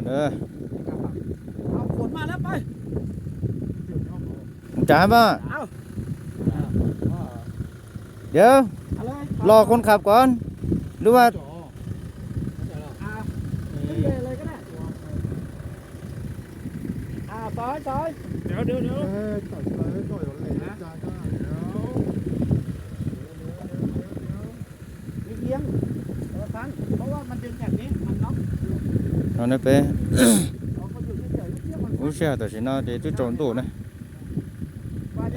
Mus tsav mas. Dio, los khuv khab kom lub vas. No ne peb, lub sij hawm tam sim no ces twb tsaus ntuj na.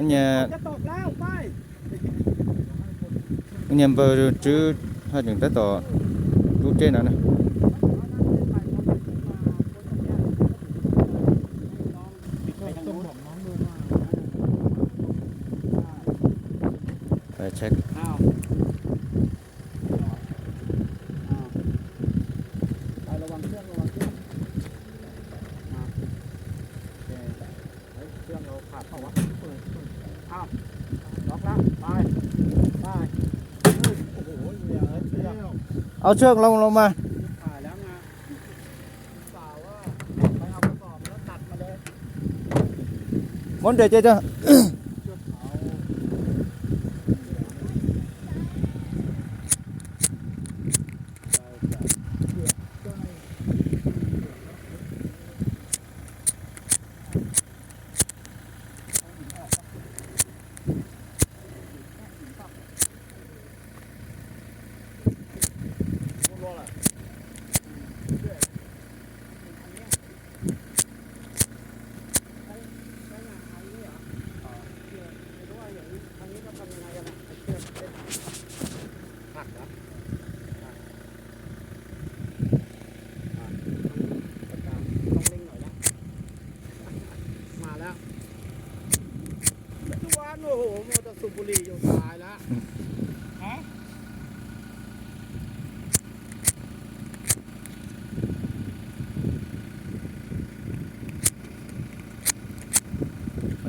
Nyias npawg Tswb haj tseem tab tom rub tseb no na. Au tswb los los mas. Muab nres cia.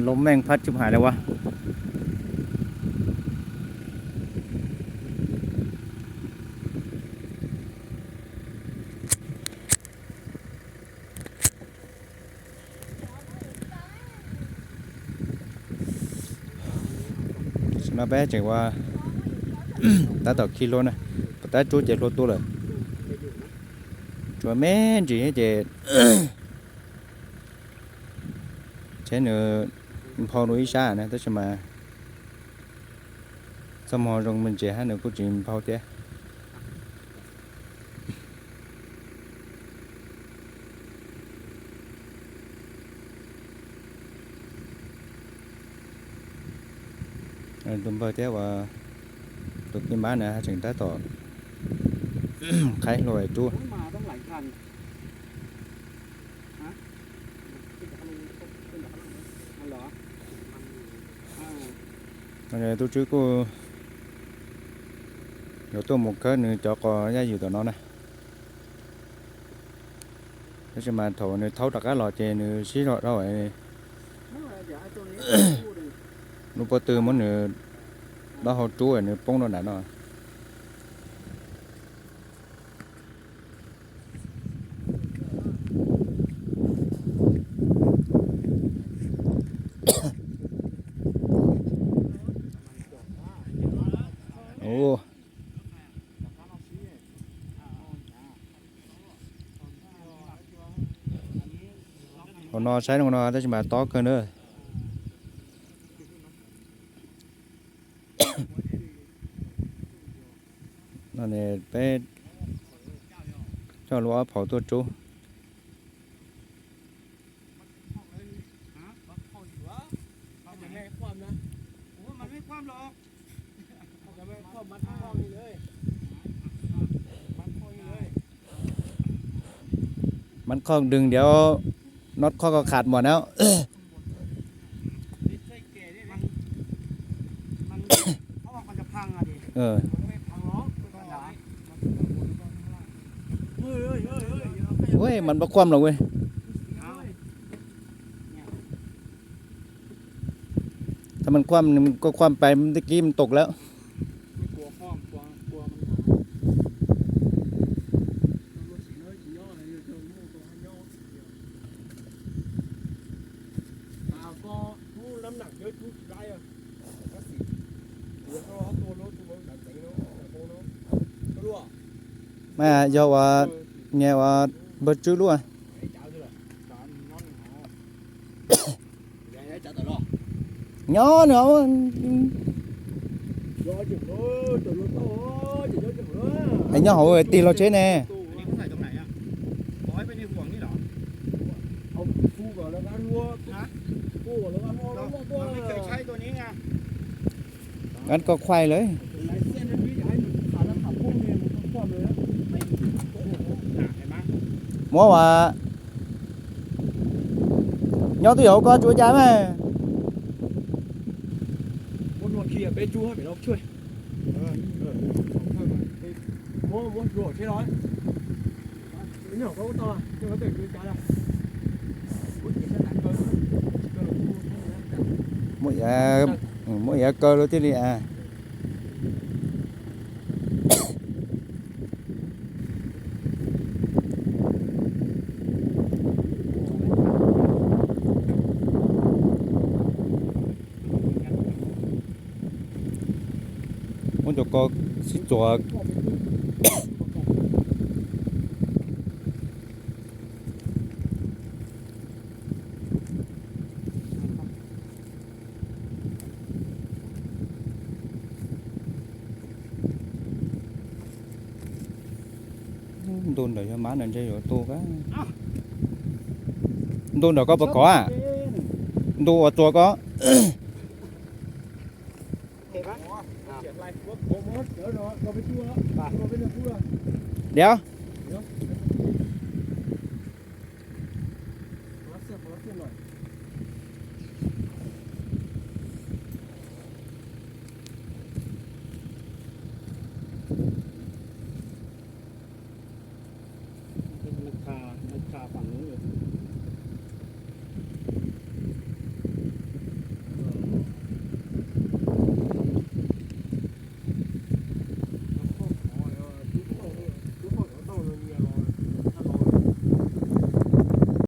Lub meej phab tshwm hais li ua. Tam sim no peb tseem ua, tab tom khi hlua na, pov tab rub ces hlua tuaj lawm. Tsuas me ntsis thiab ces tsheb nws nphau dua ib sab na, tab sis mas txoj hmoo zoo me ntsis hab nws kuj tsis nphau thiab. Tus npawg thiab uas tus pij mab na tseem tab tom qhaib hlua rub. Tub Tswb kuj yuav tuaj mus khawb nws cov qos yaj ywm tom no na. Tab sis mas thaum nws thaub rov qab los ces nws sib zog dhau lub pob tw muab nws taub hau rub nws poob rau nram no. Hauv no saib no tab sis mas tob kawg na. No peb coj lub ob phaum tuaj rub. Mab khoj dwg ntiav, nod khoj ko kham mom na. Ua, mas npab khuam los ua. Thaum mas khuam, khuam pais tib kib mas tau lawm. Mas yog ua, nyias ua npawg Tswb lub. Nyob no. Nyob hauv tig los tsheb ne. Gab koj khuaj lawm. Muab as, nyob twb yog hauv koj tsuas cas mas. Muab iav kaw lawm thiaj li as. Muab cov ko sib txuas. Ntu ntawm yog mab ntawm ntshe yuav tu. Ntu ntawm koj puas kov a? Ntu uas txuas koj. Diav.